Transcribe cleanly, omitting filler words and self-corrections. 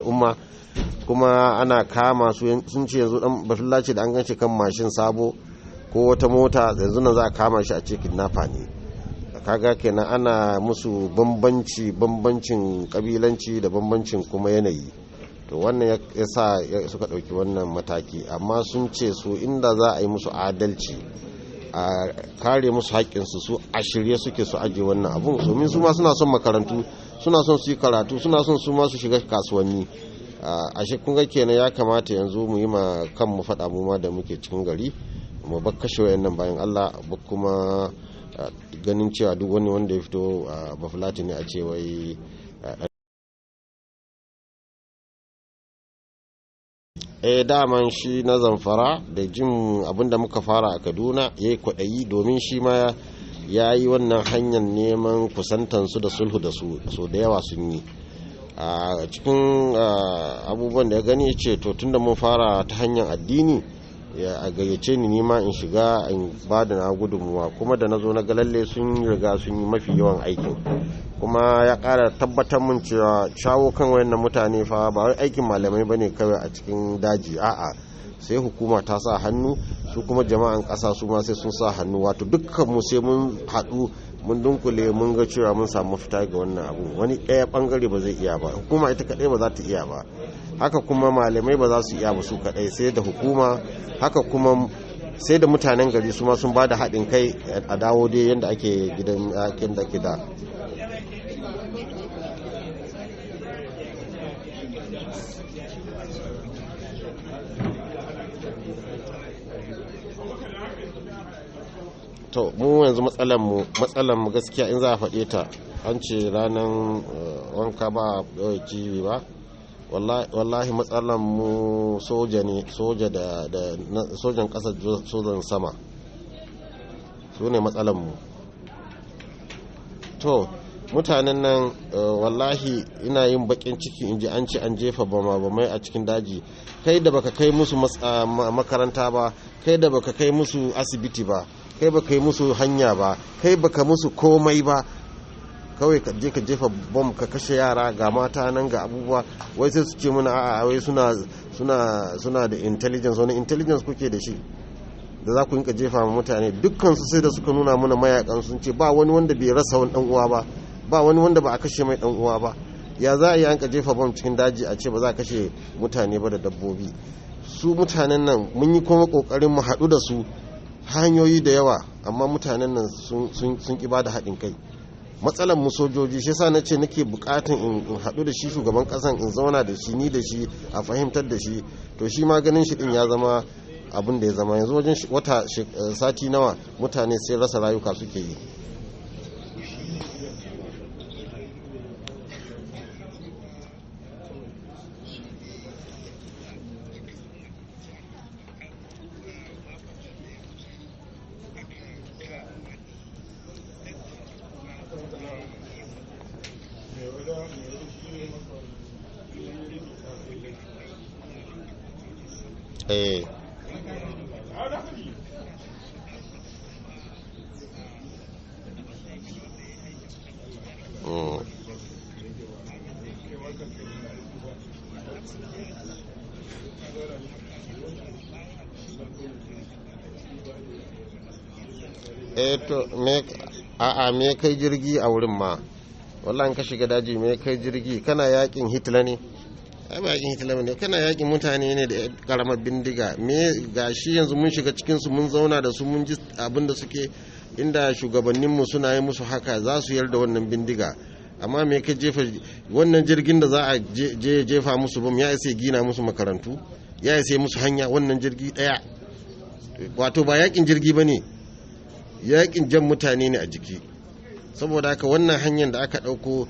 Al'umma kuma ana kama su, sun ce yanzu dan bafullaci da an ganshi kan mashin sabo ko wata mota, yanzu nan za a kama shi a ce kidnapper ne. Kaga kenan ana musu bambanci, bambancin kabilanci da bambancin kuma yanayi. To wannan ya sa suka ɗauki wannan mataki. Amma sun ce su inda za a yi musu adalci, a kare musu haƙƙinsu, su a shirye suke su ajiye wannan abun, domin su ma suna son makarantu, suna son su yi karatu, suna son su ma su shiga kasuwanni. A kun ga kenan ya kamata yanzu mu yi ma kanmu faɗa, mu ma da muke cikin gari, mu bar kashe wayannan bayan Allah ba, kuma ganin cewa duk wani wanda ya fito Bafulati ne a ce wai. Eh, daman shi na Zamfara da jin abinda muka fara a Kaduna ya yi kwaɗayi, domin shi ma ya yi wannan hanyar neman kusantansu da sulhu da su. So da yawa sun yi a cikin abubuwan da ya gani, ce to tunda mun fara ta hanyar addini, ya gayyace ni nima in shiga in ba da na gudunmuwa. Kuma da na zo na ga lalle sun riga sun yi mafi yawan aikin, kuma ya ƙara tabbatar mun cewa shawo kan wayannan mutane fa ba wai aikin malamai bane kawai a cikin daji. A'a, sai hukuma ta sa hannu, su kuma jama'an ƙasa su ma sai sun sa hannu. Wato dukkan mu sai mun haɗu, mun dunkule, mun ga cewa mun samu fita ga wannan abu. Wani ɗaya bangare ba zai iya ba, hukuma ita kaɗai ba za ta iya ba, haka kuma malamai ba za su iya ba su kaɗai, sai da hukuma, haka kuma sai da mutanen gari su ma sun ba da haɗin kai, a dawo dai yadda ake gidan yadda ake da. To mu yanzu matsalan mu gaskiya in za a faɗe ta, an ce ranar wanka ba jibi ba. Wallahi matsalan mu soja ne, soja da sojan ƙasa, sojan sama, su ne matsalan mu. To mutanen nan, wallahi ina yin bakin ciki in ji an ce an jefa bama bamai a cikin daji. Kai da baka kai musu makaranta ba, kai da baka kai musu asibiti ba, kai baka yi musu hanya ba, kai baka musu komai ba, kawai ka je ka jefa bom ka kashe yara, ga mata nan, ga abubuwa. Wai sai su ce muna a'a, wai suna da intelligence. Wani intelligence kuke da shi da za ku yinka jefa ma mutane? Dukkan su sai da suka nuna mana mayakan, sun ce ba wani wanda bai rasa wani dan uwa ba, ba wani wanda ba a kashe mai dan uwa ba. Ya za a yi an ka jefa bom cikin daji a ce ba za a kashe mutane ba da dabbobi? Su mutanen nan mun yi kuma kokarin mu haɗu da su hanyoyi da yawa, amma mutanen nan sun ki ba da haɗin kai. Matsalan mu sojoji. Shi yasa nace nake bukatun in haɗu da shi shugaban ƙasan, in zauna da shi, ni da shi, a fahimtar da shi. To shi ma ganin shi din ya zama abin da ya zama yanzu. Wajen wata sati nawa mutane sai rasa rayuka suke yi. Eh, to me a'a, me kai jirgi a wurin ma? Wallahi ka shiga daji, me kai jirgi? Kana yakin Hitler ne? Ai ba yakin Hitler ne, kana yakin mutane ne da karamar bindiga. Me gashi yanzu mun shiga cikin su, mun zauna da su, mun ji abin da suke. Inda shugabannin mu suna yi musu haka, za su yarda wannan bindiga. Amma me ka jefa wannan jirgin da za a je jefa musu bam? Ya isa gina musu makarantu, ya isa musu hanya, wannan jirgi daya? Wato ba yakin jirgi bane, yakin jan mutane ne a jiki. Saboda haka wannan hanyar da aka ɗauko